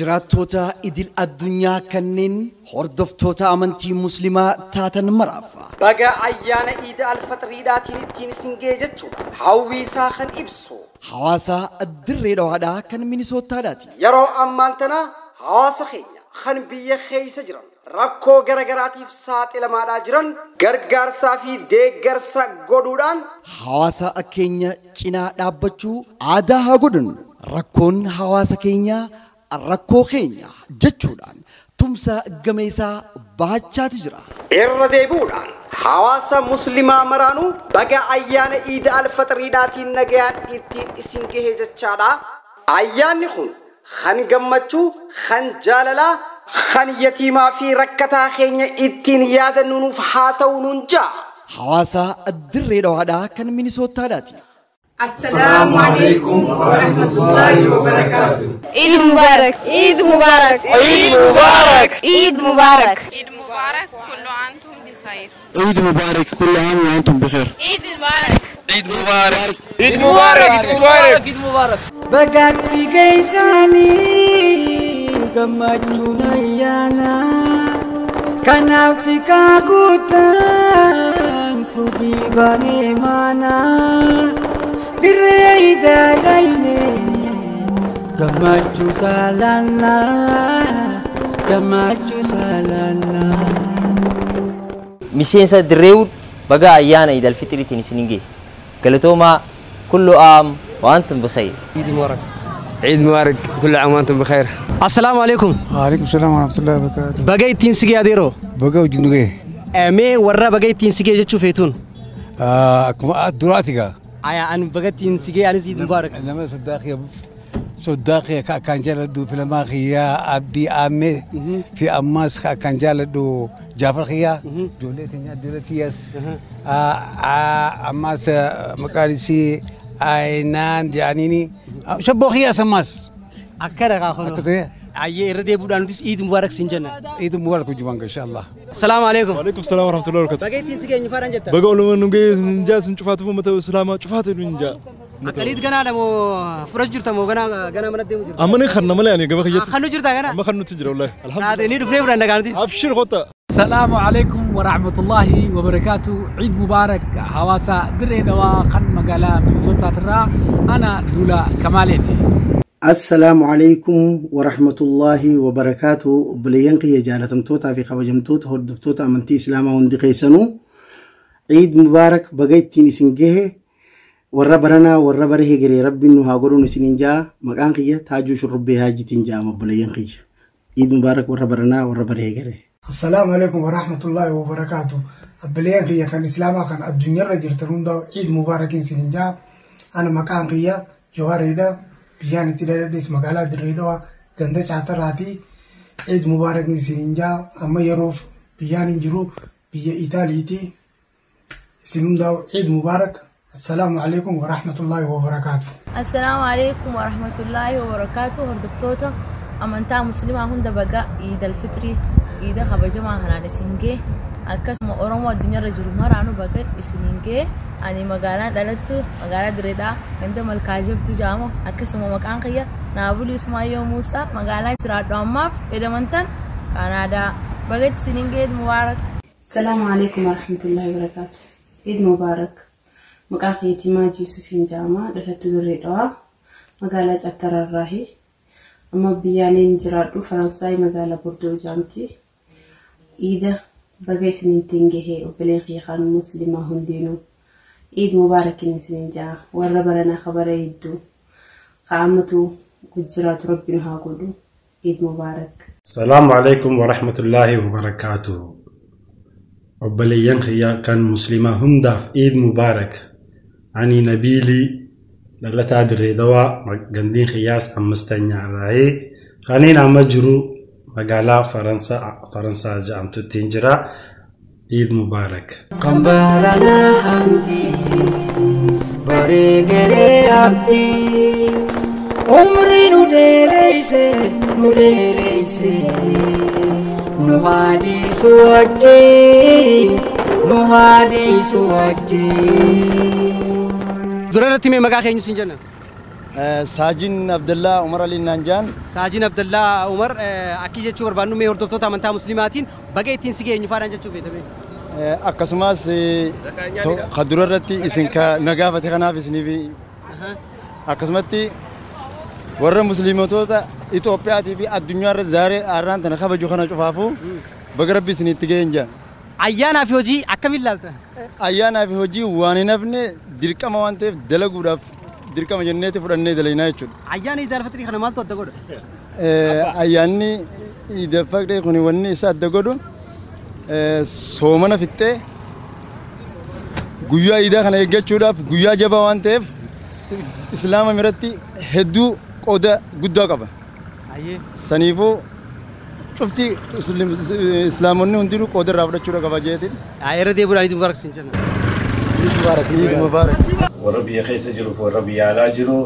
Jiraattoota idil addunyaa kanneen hordoftoota amantii muslimaa taatan maraaf baga ayyaana Iid Alfaxriidhaatiin ittiin isin ga'e jechuudha. Hawwii isaa kan ibsu hawaasa Dirree Dhawaadhaa kan Minisootaadhaati. Yeroo ammaan tana hawaasa keenya kan biyya keessa jiran rakkoo garagaraatiif saaxilamaadhaa jiran gargaarsaa fi deeggarsa godhuudhaan hawaasa keenya cinaa dhaabbachuu aadaa haa godhannu. Rakkoon hawaasa keenyaa rakkoo keenya jechuudhaan tumsa gameessaa bahachaati jira. Irra deebi'uudhaan hawaasa muslimaa maraanuu baga ayyaana Iid Alfaxriidhaatiin nagayaan ittiin isin gahe jechaadha. Ayyaanni kun kan gammachuu, kan jaalalaa, kan yatiimaa fi rakkataa keenya ittiin yaadannu nuuf haa ta'u nuun ja'a. Hawaasa Dirree Dhawaadhaa kan Minisootaadhaati. السلام عليكم ورحمة الله وبركاته. عيد مبارك، عيد مبارك، عيد مبارك، عيد مبارك، عيد مبارك، كل عام وأنتم بخير. عيد مبارك، كل عام وأنتم بخير. عيد مبارك، عيد مبارك، عيد مبارك، عيد مبارك، عيد مبارك. Bagaatti geessanii gammachuun ayyaana kanaaf xiqqaa guutaan subii baanee maana dirree idaalayne gammachuu saalannaa gammachuu saalannaa. Miseensa Dirreewud baga ayyaana Iid Alfixriitiin isin ga'e. Galatoomaa, kullu aam وأنتم بخير. عيد مبارك. عيد مبارك، كل عام وأنتم بخير. السلام عليكم. وعليكم السلام ورحمة الله وبركاته. Baga ittiin si ga'e adeeroo. Baga wajjin nu ga'e. Mee warra baga ittiin si ga'e jechuu feetuun? Akkuma duraati gaa. Aya an baga ittiin si ga'e anis Iid Mubaarak. Nama soddaa kiyya ka akkaan jaaladhu filamaa kiyyaa Abdii Aammee fi ammaas ka akkaan jaaladhu Jaafar kiyyaa ijoollee teenya ijoollee tiyyaas ammaas maqaan isii Aynaan jedhaniini shabboo kiyyaas ammaas. Akkana kaa kono. Akka ta'e. Ayyee irra deebi'uudhaan nutis Iid Mubaarak siin jenna. Iid Mubaarak wajjumaan insha Allah. Salaamu alaikum. Waalaikum salaam warahmatullahi wabarakatuh. Baga ittiin si geenyu faadhaan jetta. Baga oolumaan nu ga'e njaa sin cufaatu uummata islaamaa cufaatu nu njaa. Akkaliit ganaa dha moo fudhachuu jirta moo ganaa ganaa mana deemu jirta? Amma ni kanna malee ani gaba kiyyatti. Kannu jirta ganaa? Amma kannutti jira wallahi. Taate ni dhufnee fudhanna gaa nutis. Abshir qotta. السلام عليكم ورحمة الله وبركاته. عيد مبارك حواسة دري دوا قن مقالة من سوتة ترى. أنا دولا كماليتي. السلام عليكم ورحمة الله وبركاته. بلينقي يا جالتمتوتا في خبجمتوت هردفتوتا أمنتي إسلاما وندقيسنو. عيد مبارك بقيت نسنجه والربرنا والربره غري ربي إنه هاقولون سننجا مكانقية تاجو شربي هاجي تنجا مبلينقي. عيد مبارك والربرنا والربره غري. السلام عليكم ورحمة الله وبركاته. البليان كان إسلاما كان الدنيا رجل ترون عيد مبارك سننجا. أنا مكان قيا جواريدا بيان تدرس مقالة دريدوا غند شاتراتي. عيد مبارك سننجا. أما يروف بيان جرو بيا إيطاليتي سننجا. عيد مبارك. السلام عليكم ورحمة الله وبركاته. السلام عليكم ورحمة الله وبركاته. هردفتوتا أمانتا مسلمة هند بقى عيد الفطري إذا خبجوا هنا نسينجه أكثر ما أرام الدنيا رجل مرانو بقى إسنينجه أني مقالة دلتو مقالة دريدا عندما الكاجب تجامع أكثر ما مكان قيا نابلي إسماعيل موسى مقالة جراد أماف إذا منتن كندا بقى إسنينجه مبارك. السلام عليكم ورحمة الله وبركاته. عيد مبارك. مقال قيتي ماجي يوسفين جامع دلتو دريدا مقالة أترى الراهي أما بيانين جرادو فرنساي مقالة بوردو جامتي. إذا بقي سنين تنجه وبلين خان مسلمة هندينو. عيد مبارك سنين جا والربرنا خبر يدو قامتو قجرات ربنا هاقولو. عيد مبارك. السلام عليكم ورحمة الله وبركاته. وبلين خيا كان مسلمة هندف عيد مبارك. عني نبيلي لغلتا دري دوا غندين خياس أم مستنيا راي خانين أمجرو مقالة فرنسا جامتو تنجرا. عيد مبارك. قنبرنا حمدي بريقري عبدي عمري نديريسي نديريسي نهادي سوجي نهادي سوجي. Dura irratti mee maqaa keenya siin jenna? Saajin Abdallaa Umar Ali Naanjaan. Saajin Abdallaa Umar akki jechuu barbaannu mee hordoftoota amantaa muslimaatiin baga ittiin si geenyu faadhaan jechuu feetame. Akkasumas kan dura irratti isin na gaafate kanaaf isiniif akkasumatti warra musliimotota Itoophiyaatii fi addunyaa irratti zaaree har'aan tana kabaju kana cufaafu baga rabbi isinitti ga'een jaa. Ayyaanaa fi hojii akkamiin ilaalta? Ayyaanaa fi hojii waan hin hafne dirqama waan ta'eef dalaguudhaaf dirqama jenneeti fudhannee dalagnaa jechuudha. Ayyaana Iid al-Fitrii kana maaltu adda godha? Ayyaanni Iid al-Fitrii kun wanni isa adda godhu soomana fixxee guyyaa iidaa kana eeggachuudhaaf guyyaa jabaa waan ta'eef islaama biratti hedduu qooda guddaa qaba. Saniifuu cufti islaamonni hundinuu qooda irraa fudhachuudha qaba jeetiin. Irra deebiidhaan Iid Mubaarak siin jenna. Iid Mubaarak. Warra biyya keessa jiru fi warra biyya alaa jiru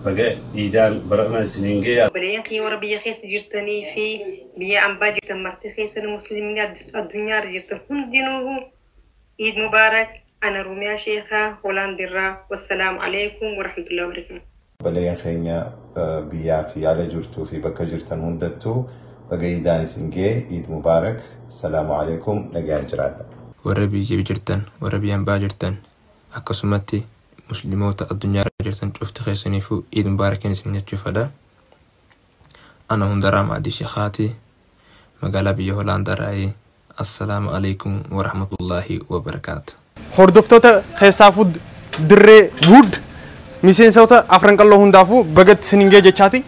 baga iidaan barana isiniin ga'e. Obboleeyyan kiyya warra biyya keessa jirtanii fi biyya ambaa jirtan marti keessan musliimni addunyaa irra jirtan hundinuu Iid Mubaarak. Ana Rumiyaa Sheekaa Hoolaandirraa. Wassalaamu alaikum warahmatullahi wabarakatuh. Obboleeyyan keenya biyyaa fi ala jirtuu fi bakka jirtan hundattuu baga iidaan isin ga'e. Iid Mubaarak. Salaamu alaikum. Nagaan jiraadha. Warra biyya jirtan, warra biyya ambaa jirtan, akkasumatti musliimoota addunyaa irra jirtan cufti keessaniifuu Iid Mubaarakiin isin jechuufadha. Ana hundaraa Maadii Sheekaati magaalaa biyya Hoolaandarraayi. Assalaamu alaikum warahmatullaahi wabarakaatu. Hordoftoota keessaafuu dirree Wood miseensota afran qalloo hundaafuu bagatti isinin ga'e jechaati.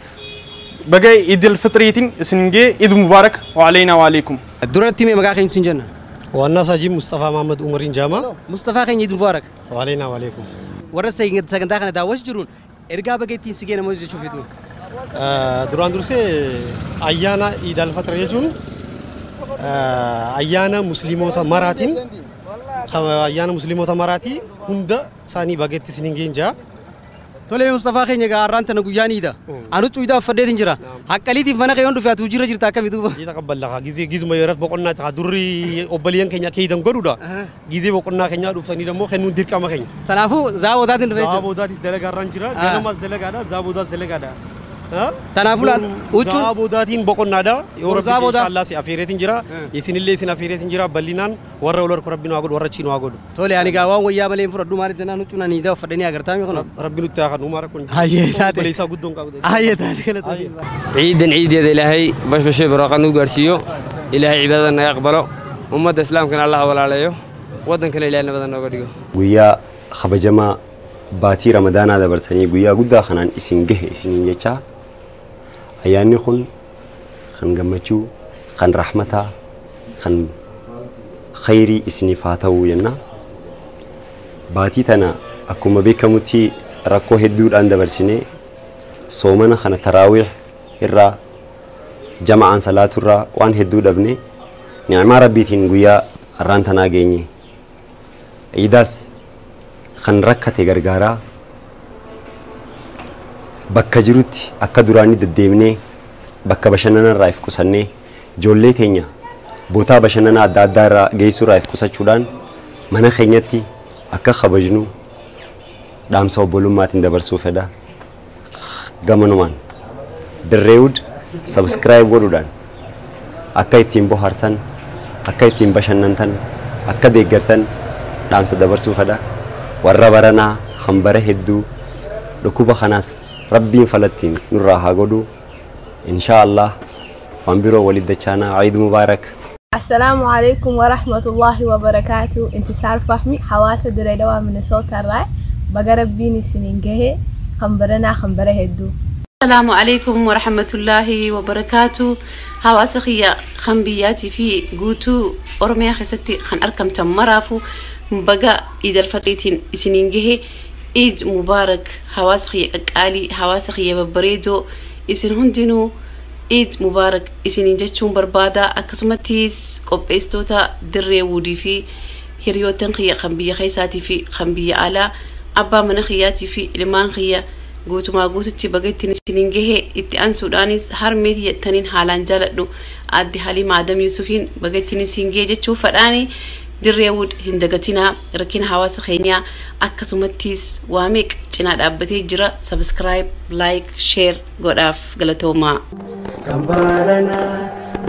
Baga Iidil Fitriitiin isinin ga'e. Iid Mubaarak wa aleenaa wa alaikum. Duratti mee maqaa keenya isin jenna? Waannaa Saajin Mustafaa Mahammad Umariin Jaamaa. Mustafaa keenya Iid Mubaarak. Wa aleenaa wa alaikum. Warra sagantaa kana daawwachuu jiruun ergaa baga ittiin si ga'e namoota jechuu feetu. Duraan dursee ayyaana Iid al-Fitr jechuun ayyaana musliimoota maraatiin ayyaana musliimoota maraatii hunda isaanii bageetti isiniin geenye jaa. Tolee Mustafaa keenya egaa har'aan tana guyyaan iida. Anu cuudaa uffadheetiin jira. Haqqaliitiif mana kee yoon dhufe ati hojiirra jirta akkamii duuba? Iida qabballaqa gizee gizuma yeroo boqonnaa ta'a durri obboleeyyan keenya akka iidan godhuudha. Gizee boqonnaa keenyaa dhufsanii immoo kennuun dirqama keenya. Kanaafuu zaaboodaatiin dhufe jechuudha. Zaaboodaatiis dalagaarraan jira. Ganamaas dalagaadha. Zaabodaas dalagaadha. Kanaafuu laal huccuun Zaaboodaatiin boqonnaadha. Yoo rabbi inshallah si afeereetiin jira. Isinillee isin afeereetiin jira. Bal'inaan warra wal harku rabbi nu haa godhu warra achi nu haa godhu. Tole ani gaa waan wayyaa malee hin fudhadhu maaliif jennaan huccuun ani idaa uffadhanii agartaa mi kun. Rabbi nutti haa kennu maara kun. Hayyee taate. Obboleessaa guddoon qabu. Hayyee taate galatoomii. Ciidan ciideeda Ilaahay bashbashee barwaaqo nagu gaarsiiyo. Ilaahay cibaadada naga aqbalo. Ummadda islaamkana Allah ha walaaleeyo. Waddankana Ilaahay nabada nooga dhigo. Guyyaa kabajamaa baatii Ramadaanaa dabarsanii guyyaa guddaa kanaan isin gahe isiniin jechaa ayyaanni kun kan gammachuu, kan rahmataa, kan khayrii isiniif haa ta'uu jenna. Baatii tana akkuma beekamutti rakkoo hedduudhaan dabarsinee soomana kana taraawiih irraa jama'aan salaaturraa waan hedduu dhabne ni'maa rabbiitiin guyyaa har'aan tanaa geenye. Iidaas kan rakkate gargaaraa bakka jirutti akka duraanii deddeemnee bakka bashannanarraa if qusannee ijoollee teenya bootaa bashannanaa adda addaa irraa geessuurraa if qusachuudhaan mana keenyatti akka kabajnu dhaamsa obbolummaatiin dabarsuu fedha. Gamanumaan Dirreewud subscribe godhuudhaan akka ittiin bohaartan, akka ittiin bashannantan, akka deeggartan dhaamsa dabarsuu fedha. Warra baranaa hambara hedduu dhukkuba kanaas rabbiin falattiin nurraa haa godhu. Inshaa Allah waan biroo walitti dachaanaa. Eid Mubaarak. السلام عليكم ورحمة الله وبركاته. انتصار فهمي حواسة دريدوا مينيسوتا الراي بقرب بيني سنين جهي خنبرنا خنبره هدو. السلام عليكم ورحمة الله وبركاته. حواسة خيا خنبياتي في جوتو أرميا خستي خن أركم تمرافو بقى إيد الفطيتين سنين جهي. عيد مبارك. حواسة خيا أكالي حواسة خيا ببريدو إسن هندنو عيد مبارك إسنين جتشون بربادا أكسمتيس قبستوتا دري ودي في هريوتن خيا خنبية خيساتي في خنبية على أبا من خياتي في لمان خيا guutumaa guututti baga isiniin gahe itti aansuudhaanis harmeetii jettaniin haalaan jaaladhu aadde Haliima Adam Yusufiin baga ittiin isin gahe jechuu fadhaani Dirreewud hin dagatinaa rakkina hawaasa keenyaa akkasumattis waa meeqa cinaa dhaabbatee jira. Subscribe, like, share godhaaf galatoomaa. Kambarana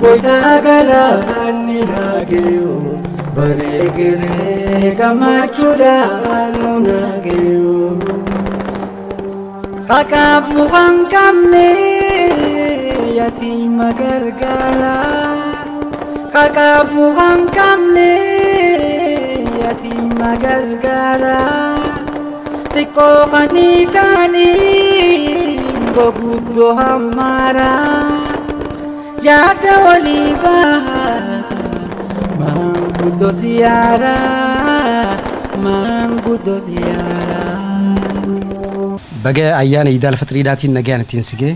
goita galaanni hageyo bareegere gammachuudhaan nu nageyo. Kakaaf waan qabne yatiima gargaara. Kakaaf waan qabne yatiima gargaara. Xiqqoo kan taanii boguddoo hammaara. Yaada walii baha maanguddoo siyaara maanguddoo siyaara. Baga ayyaana Iid al-Fitriidhaatiin nagaan ittiin si ga'e.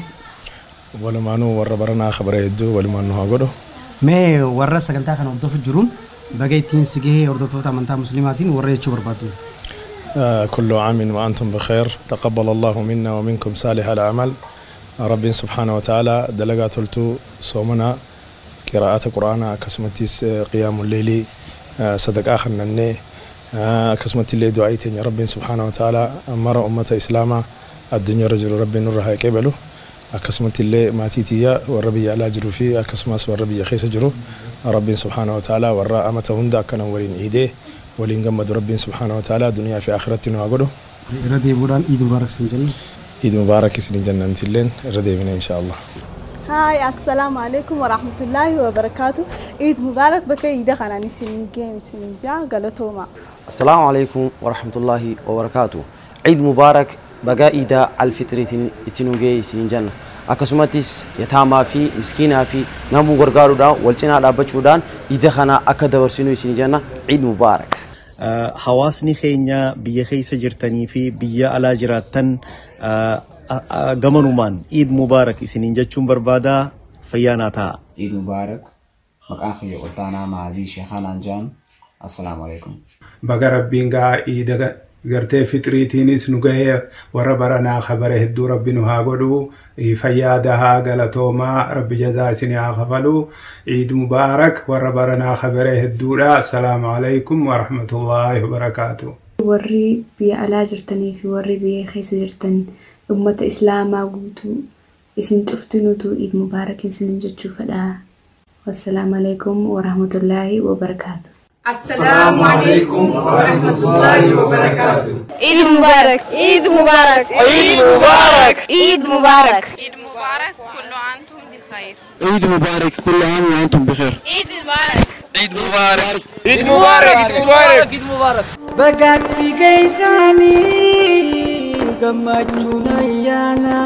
Walumaanuu warra baranaa khabara hedduu walumaan nu haa godhu. Mee warra sagantaa kana hordofu jiruun baga ittiin si ga'e hordoftoota amantaa musliimaatiin warra jechuu barbaadu. كل عام وأنتم بخير تقبل الله منا ومنكم صالح الأعمال. رب سبحانه وتعالى دلقات تلتو صومنا قراءة قرآن كسمتيس قيام الليل صدق آخر نني كسمت اللي دعيتين يا رب سبحانه وتعالى مر أمة إسلاما الدنيا رجل رب نورها يقبله كسمت اللي ما تيتيا والربي على جرو فيه كسماس والربي خيس جرو رب سبحانه وتعالى والراء أمة هندا كان ولين إيديه ولين قمد رب سبحانه وتعالى دنيا في آخرتنا وقوله ردي بوران عيد مبارك سنجنة عيد مبارك سنجنة نتلين ردي بنا إن شاء الله. هاي السلام عليكم ورحمة الله وبركاته. عيد مبارك بك عيد خلاني سنجين سنجا غلطوما. السلام عليكم ورحمة الله وبركاته. عيد مبارك بقى عيد الفطر تنوجي سنجنة. Akkasumattis yataamaa fi miskiinaa fi namuu gargaaruudhaan wal cinaa dhaabbachuudhaan iida kana akka dabarsinu isin jenna. Eid Mubaarak. Hawaasni keenya biyya keessa jirtanii fi biyya alaa jiraattan gamanumaan Eid Mubaarak isiniin jechuun barbaada. Fayyaa ta'a. Eid Mubaarak. Maqaan kiyya Oltaanaa Maadii Sheekhaan Anjaan. Assalaamu alaikum. Baga rabbiin gaa iida gartee fitriitiinis nu gahee warra baranaa khabara hedduu rabbi nu haa godhu fayyaa dahaa galatoomaa rabbi jazaa isin haa kafalu. Eid Mubaarak warra baranaa khabara hedduudha. Assalaamu alaikum warahmatullaahi wabarakaatu. Warri biyya alaa jirtanii fi warri biyya keessa jirtan ummata islaamaa guutuu isin cuftinuutu Eid Mubaarak isinin jechuu fedha. Wassalaamu alaikum warahmatullaahi wabarakaatu. السلام عليكم ورحمة الله وبركاته. عيد مبارك عيد مبارك عيد مبارك عيد مبارك عيد مبارك كل عام وأنتم بخير. عيد مبارك كل عام وأنتم بخير. عيد مبارك عيد مبارك عيد مبارك عيد مبارك عيد مبارك. بقعتي كيساني قمتشونا يانا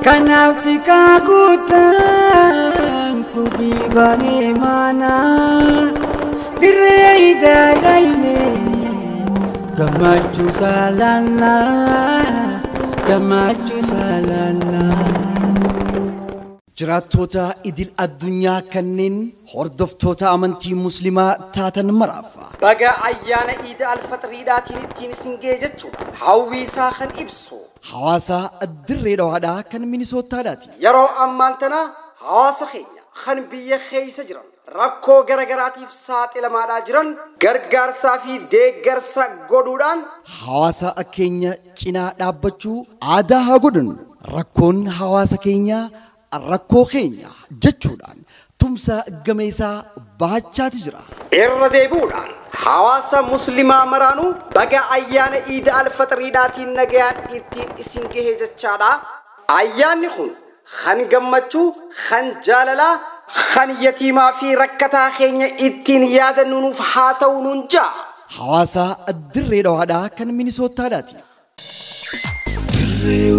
كنافتي كاكوتان سبيباني مانا Dirreeda laine gammachuu saalannaa gammachuu saalannaa. Jiraattoota idil addunyaa kanneen hordoftoota amantii musliimaa taatan maraaf baga ayyaana Iid al-Fitriidhaatiin ittiin isin ga'e jechuudha. Hawwii isaa kan ibsu hawaasa dirree dhawaadhaa kan Minisootaadhaati. Yeroo ammaan tana hawaasa keenya kan biyya keessa jiran rakkoo garagaraatiif saaxilamaadhaa jiran gargaarsaa fi deeggarsa godhuudhaan hawaasa keenya cinaa dhaabbachuu aadaa haa godhannu. Rakkoon hawaasa keenyaa rakkoo keenya jechuudhaan tumsa gameessaa bahachaati jira. Irra deebi'uudhaan hawaasa musliimaa maraanuu baga ayyaana Iid al-Fitriidhaatiin nagayaan ittiin isin gahe jechaadha. Ayyaanni kun kan gammachuu, kan jaalalaa, kan yatiimaa fi rakkataa keenya ittiin yaadannu nuuf haa ta'u nuun ja'a. Hawaasa dirree dhawaadhaa kan Minisootaadhaati. Dirree